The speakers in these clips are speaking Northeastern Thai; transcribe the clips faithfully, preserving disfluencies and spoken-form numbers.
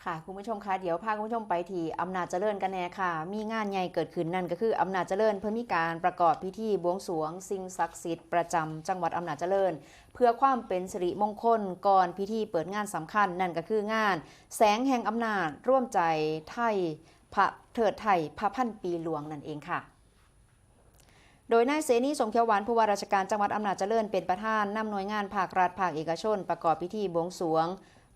ค่ะ คุณผู้ชมคะ เดี๋ยวพาคุณผู้ชมไปที่อำนาจเจริญกันแน่ค่ะ มีงานใหญ่เกิดขึ้น นั่นก็คืออำนาจเจริญเพิ่นมีการประกอบพิธีบวงสรวงสิ่งศักดิ์สิทธิ์ประจำจังหวัดอำนาจเจริญ เพื่อความเป็นสิริมงคลก่อนพิธีเปิดงานสำคัญ นั่นก็คืองานแสงแห่งอำนาจร่วมใจไทยพระเทิดไทยพระพันปีหลวงนั่นเองค่ะ โดยนายเสนี สมเขียวหวาน ผู้ว่าราชการจังหวัดอำนาจเจริญเป็นประธาน นำหน่วยงานภาครัฐภาคเอกชน ประกอบพิธีบวงสรวง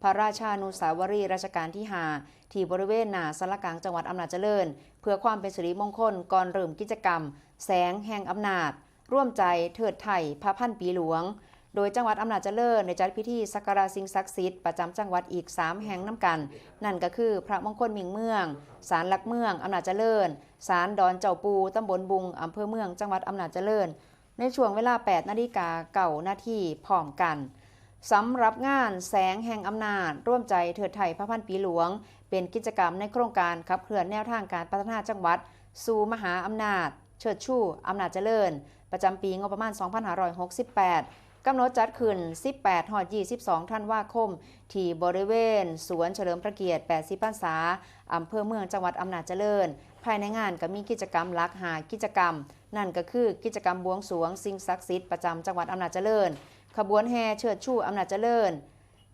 พระราชานุสาวรีย์รัชกาลที่ห้า ที่บริเวณหน้าศาลากลางจังหวัดอำนาจเจริญ เพื่อความเป็นสิริมงคลก่อนเริ่มกิจกรรม แสงแห่งอำนาจ ร่วมใจเทิดไทยพระพันปีหลวง โดยจังหวัดอำนาจเจริญได้จัดพิธีสักการะสิ่งศักดิ์สิทธิ์ประจำจังหวัดอีกสามแห่งนำกัน นั่นก็คือพระมงคลมิ่งเมือง ศาลหลักเมืองอำนาจเจริญ ศาลดอนเจ้าปู่ ตำบลบุง อำเภอเมือง จังหวัดอำนาจเจริญ ในช่วงเวลาแปดนาฬิกาเก้านาทีพร้อมกัน สำหรับงานแสงแห่งอำนาจร่วมใจเทิดไทยพระพันปีหลวง เป็นกิจกรรมในโครงการขับเคลื่อนแนวทางการพัฒนาจังหวัด สู่มหาอำนาจ เชิดชูอำนาจเจริญ ประจำปีงบประมาณ สองพันห้าร้อยหกสิบแปด กำหนดจัดขึ้น สิบแปด ฮอด ยี่สิบสอง ธันวาคม ที่บริเวณสวนเฉลิมพระเกียรติ แปดสิบ พรรษา อำเภอเมือง จังหวัดอำนาจเจริญ ภายในงานก็มีกิจกรรมหลักห้ากิจกรรม นั่นก็คือกิจกรรมบวงสรวงสิ่งศักดิ์สิทธิ์ประจำจังหวัดอำนาจเจริญ ขบวนแห่เชิดชูอำนาจเจริญ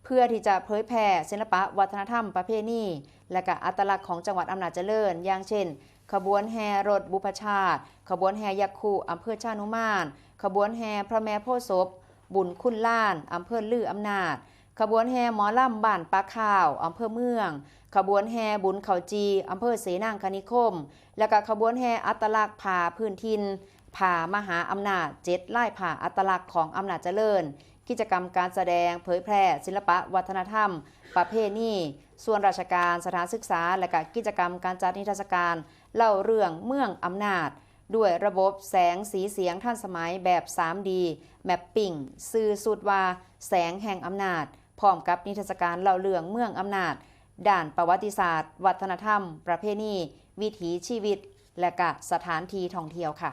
เพื่อที่จะเผยแพร่ศิลปะวัฒนธรรมประเพณี และก็อัตลักษณ์ของจังหวัดอำนาจเจริญ อย่างเช่น ขบวนแห่รถบุพชาติ ขบวนแห่ยักษ์คู่อำเภอชานุมาน ขบวนแห่พระแม่โพธิ์ศพ บุญคุณลาน อำเภอลืออำนาจ ขบวนแห่หมอลำบ้านปากคาว อำเภอเมือง ขบวนแห่บุญเขาจี อำเภอเสนางคณิคม และก็ขบวนแห่อัตลักษณ์ผ้าพื้นถิ่น ผ้ามหาอำนาจ เจ็ดลายผ้าอัตลักษณ์ของอำนาจเจริญ กิจกรรมการแสดงเผยแพร่ศิลปะวัฒนธรรม ประเพณี ส่วนราชการ สถานศึกษา และก็กิจกรรมการจัดนิทรรศการเล่าเรื่องเมืองอำนาจ ด้วยระบบแสงสีเสียงทันสมัยแบบ สามดี Mapping ชื่อชุดว่าแสงแห่งอำนาจ พร้อมกับนิทรรศการเล่าเรื่องเมืองอำนาจ ด้านประวัติศาสตร์ วัฒนธรรม ประเพณี วิถีชีวิต และก็สถานที่ท่องเที่ยวค่ะ